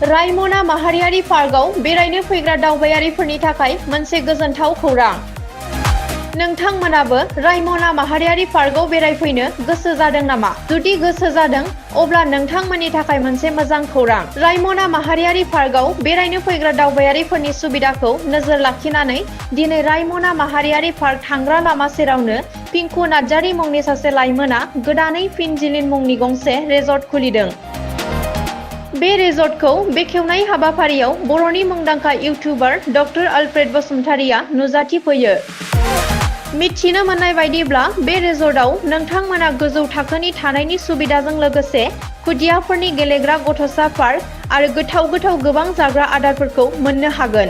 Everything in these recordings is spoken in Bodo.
रायमना माहारियारि पार्कआव बेरायनो फैग्रा दावबायारिफोरनि थाखाय मोनसे गोजोनथाव खौरां। नोंथांमोनाबो रायमना माहारियारि पार्कआव बेरायफैनो गोसो जादों नामा? जुदि गोसो जादों अब्ला नोंथांमोननि थाखाय मोनसे मोजां खौरां। रायमना माहारियारि पार्कआव बेरायनो फैग्रा दावबायारिफोरनि सुबिदाखौ नोजोर लाखिनानै दिनै रायमना माहारियारि पार्क थांग्रा लामा सेरावनो पिंकु नार्जारी मुंनि सासे लाइमोना गोदानै फिनजिलिन मुंनि गंसे रिजर्ट खुलिदों। बे रिजर्टखौ बेखेवनाय हाबाफारियाव बर'नि मुंदांखा इउटिउबार डक्टर अल्फ्रेड बसुमतारीया नुजाथिफैयो। मिथिनो मोननाय बायदिब्ला बे रिजर्टआव नोंथांमोना गोजौ थाखोनि थानायनि सुबिदाजों लोगोसे खुदियाफोरनि गेलेग्रा गथ'सा पार्क आरो गोथाव गोबां जाग्रा आदारफोरखौ मोननो हागोन।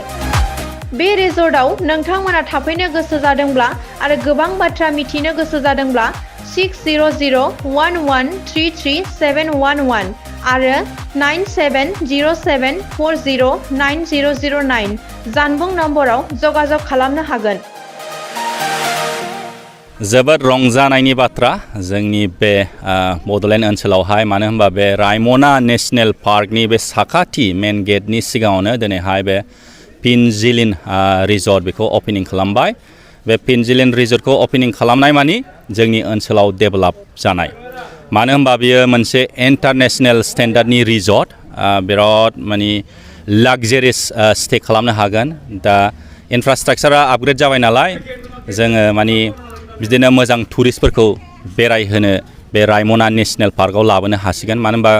बे रिजर्टआव नोंथांमोना थाफैनो गोसो जादोंब्ला आरो गोबां बाथ्रा मिथिनो गोसो जादोंब्ला 60011333711 आरो 9707409009 जानबुं नम्बराव जगाजग खालामनो हागोन। जोबोद रंजानायनि बाथ्रा जोंनि बे बड'लेण्ड ओनसोलावहाय, मानो होनबा बे रायमना नेशनेल पार्कनि बे साखाथि मेन गेटनि सिगाङावनो दिनैहाय बे फिनजिलिन रिजर्ट बेखौ अपेनिं खालामबाय। बे फिनजिलिन रिजर्टखौ अपेनिं खालामनाय मानि जोंनि ओनसोलाव डेभेलप जानाय, मानो होनबा बियो मोनसे इन्टारनेशनेल स्टेन्डार्डनि रिजर्ट, बिराद माने लाक्जारियास स्टे खालामनो हागोन। दा इनफ्रास्ट्राक्चारा आपग्रेड जाबाय नालाय जोङो माने बिदिनो मोजां टुरिस्टफोरखौ बेरायहोनो बे रायमना नेशनेल पार्कआव लाबोनो हासिगोन, मानो होनबा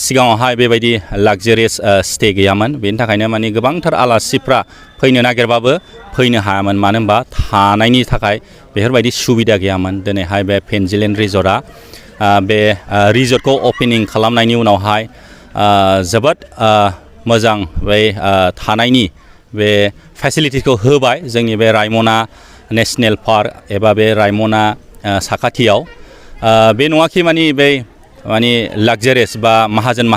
सिगाङावहाय बेबायदि लाक्जारियास स्टे गैयामोन। बेनि थाखायनो माने गोबांथार आलासिफ्रा फैनो नागिरबाबो फैनो हायामोन, मानो होनबा थानायनि थाखाय बेफोरबायदि सुबिदा गैयामोन। दिनैहाय बे फिनजिलिन रिजर्टआ बे रिजर्टखौ अपेनिं खालामनायनि उनावहाय जोबोद मोजां बे थानायनि बे फेसिलिटिखौ होबाय जोंनि बे रायमना नेशनेल पार्क एबा बे रायमना साखाथियाव। बे नङाखि माने बे माने लाक्जारियास बा माहाजोन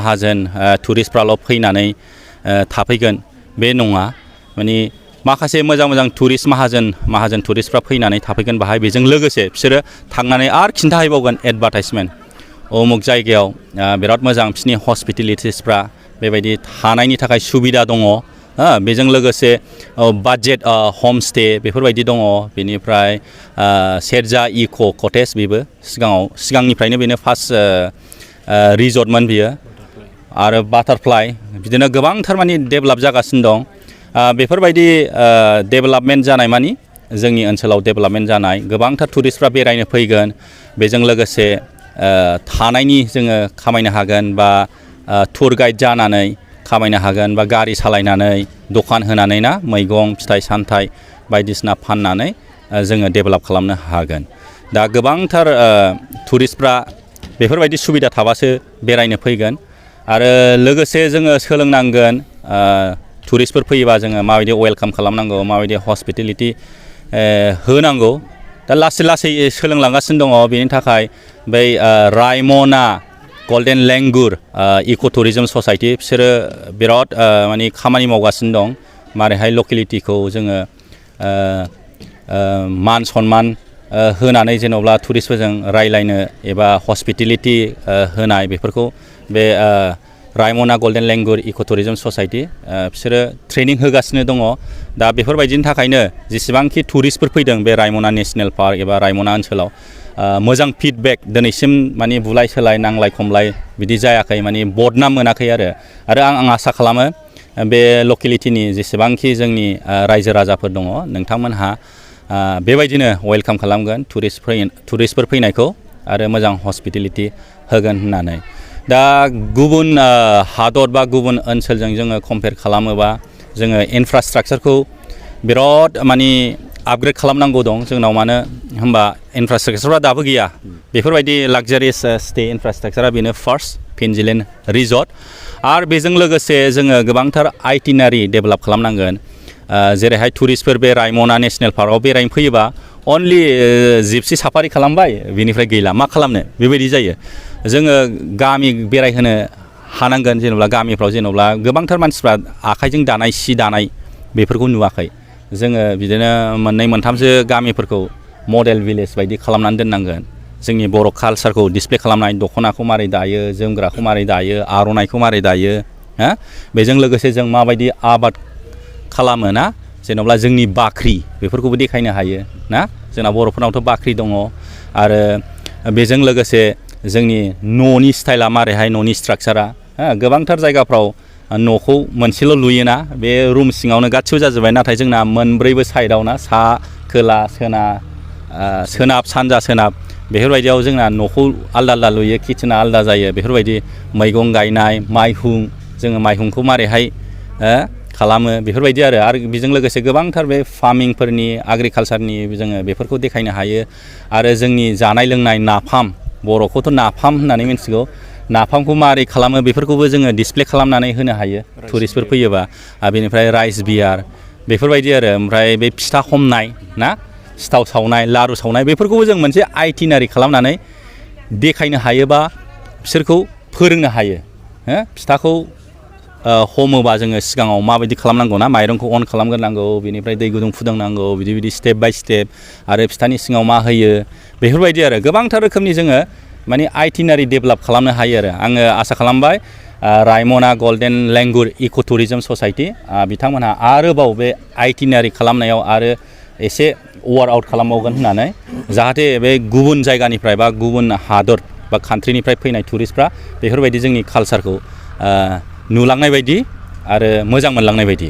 टुरिस्टफ्राल' फैनानै थाफैगोन, बे नङा। माने माखासे मोजां टुरिस्ट माहाजोन टुरिस्टफ्रा फैनानै थाफैगोन बाहाय। बेजों लोगोसे बिसोरो थांनानै आरो खिन्थाहैबावगोन एडभार्टाइजमेन्ट, अमुक जायगायाव बिराद मोजां बिसोरनि हस्पिटेलिटिसफ्रा बेबायदि थानायनि थाखाय सुबिदा दङ। बेजों लोगोसे बाजेट हमस्टे बेफोरबायदि दङ। बेनिफ्राय सेरजा इक' कटेज, बेबो सिगांनिफ्रायनो बेनो फार्स्ट रिजर्टमोन बियो। आरो बाटारफ्लाइ, बिदिनो गोबांथार माने डेभेलप जागासिनो दं। बेफोरबायदि डेभेलपमेन्ट जानाय मानि जोंनि ओनसोलाव डेभेलपमेन्ट जानाय, गोबांथार टुरिस्टफ्रा बेरायनो फैगोन। बेजों लोगोसे थानायनि जोङो खामायनो हागोन, बा टुर गाइड जानानै खामायनो हागोन, बा गारि सालायनानै दखान होनानै ना मैगं फिथाइ सामथाइ बायदिसिना फाननानै जोङो डेभेलप खालामनो हागोन। दा गोबांथार टुरिस्टफ्रा बेफोरबायदि सुबिदा थाबासो बेरायनो फैगोन। आरो लोगोसे जोङो सोलोंनांगोन टुरिस्टफोर फैयोबा जोङो माबायदि वेलकाम खालामनांगौ, माबायदि हस्पिटेलिटि होनांगौ। दा लासै सोलोंलांगासिनो दङ। बेनि थाखाय बै रायमना गल्डेन लेंगुर इक' टुरिजम ससाइटि, बिसोरो बिराद माने खामानि मावगासिनो दं। मारैहाय लकेलिटिखौ जोङो मान सनमान होनानै जेन'ब्ला टुरिस्टफोरजों रायलायनो एबा हस्पिटेलिटि होनाय, बेफोरखौ बे रायमना गल्डेन लेंगुर इक' टुरिजम ससाइटि बिसोरो ट्रेनिं होगासिनो दङ। दा बेफोरबायदिनि थाखायनो जेसेबांखि टुरिस्टफोर फैदों बे रायमना नेशनेल पार्क एबा रायमना ओनसोलाव, मोजां फिडबेक दिनैसिम माने बुलाय सोलाय नांलाय खमलाय बिदि जायाखै, माने बदनाम मोनाखै। आरो आं आसा खालामो बे लकेलिटिनि जेसेबांखि जोंनि रायजो राजाफोर दङ, नोंथांमोनहा बेबायदिनो वेलकाम खालामगोन टुरिस्टफोर फैनायखौ आरो मोजां हस्पिटेलिटि होगोन होननानै। दा गुबुन हादर बा गुबुन ओनसोलजों जोङो कम्पेयार खालामोबा जोङो इनफ्रास्ट्राक्चारखौ बिराद माने आपग्रेड खालामनांगौ दं जोंनाव, मानो होनबा इनफ्रास्ट्राक्चारफ्रा दाबो गैया। बेफोरबायदि लाक्जारियास स्टे इनफ्रास्ट्राक्चारा बेनो फार्स्ट फिनजिलिन रिजर्ट। आरो बेजों लोगोसे जोङो गोबांथार आइटिनारि डेभेलप खालामनांगोन। जेरैहाय टुरिस्टफोर बे रायमना नेशनेल पार्कआव बेरायनो फैयोबा अनलि जिपसि साफारि खालामबाय, बेनिफ्राय गैला, मा खालामनो, बेबायदि जायो। जोङो गामि बेरायहोनो हानांगोन। जेनेबा गामिफ्राव जेनेबा गोबांथार मानसिफ्रा आखाइजों दानाय सि दानाय बेफोरखौ नुवाखै। जोङो बिदिनो मोननै मोनथामसो गामिफोरखौ मडेल भिलेज बायदि खालामनानै दोननांगोन। जोंनि बर' कालसारखौ डिसप्ले खालामनाय, दख'नाखौ मारै दायो, जोमग्राखौ मारै दायो, आर'नाइखौ मारै दायो, हो बेजों लोगोसे जों माबायदि आबाद खालामो ना जेनेबा जोंनि बाख्रि बेफोरखौबो देखायनो हायो ना जोंना बर'फोरनावथ' बाख्रि दङ आरो बेजों लोगोसे जोंनि न'नि स्टाइला मारैहाय न'नि स्ट्राक्चारा गोबांथार जायगाफ्राव न'खौ मोनसेल' लुयोना बे रुम सिङावनो गासिबो जाजोब्बाय नाथाय जोंना मोनब्रैबो साइडआव ना सा खोला सोनाब सानजा सोनाब बेफोरबायदियाव जोंना न'खौ आलदा आलदा लुयो किटचेना आलदा जायो बेफोरबायदि मैगं गायनाय माइहुं जोङो माइहुंखौ मारैहाय खालामो बेफोरबायदि आरो बेजों लोगोसे गोबांथार बे फार्मिंफोरनि एग्रिकालसारनि जोङो बेफोरखौ देखायनो हायो आरो जोंनि जानाय लोंनाय नाफाम बर'खौथ' नाफाम होननानै मिथिगौ नाफामखौ मारै खालामो बेफोरखौबो जोङो डिसप्ले खालामनानै होनो हायो टुरिस्टफोर फैयोबा बेनिफ्राय राइस बियार बेफोरबायदि आरो ओमफ्राय बे फिथा हमनाय ना सिथाव सावनाय लारु सावनाय बेफोरखौबो जों मोनसे आइटिनारि खालामनानै देखायनो हायोबा बिसोरखौ फोरोंनो हायो फिथाखौ हमोबा जोङो सिगाङाव माबायदि खालामनांगौ ना माइरंखौ अन खालामग्रोनांगौ बेनिफ्राय दै गुदुं फुदुंनांगौ बिदि स्टेप बाय स्टेप आरो फिथानि सिङाव मा होयो बेफोरबायदि आरो गोबांथार रोखोमनि जोङो माने आइटिनारि डेभेलप खालामनो हायो आरो आङो आसा खालामबाय रायमना गल्डेन लेंगुर इक' टुरिजम ससाइटि बिथांमोनहा आरोबाव बे आइटिनारि खालामनायाव आरो एसे वार्कआउट खालामबावगोन होननानै जाहाथे बे गुबुन जायगानिफ्राय बा गुबुन हादर बा कान्ट्रिनिफ्राय फैनाय टुरिस्टफ्रा बेफोरबायदि जोंनि कालसारखौ नुलांनाय बायदि आरो मोजां मोनलांनाय बायदि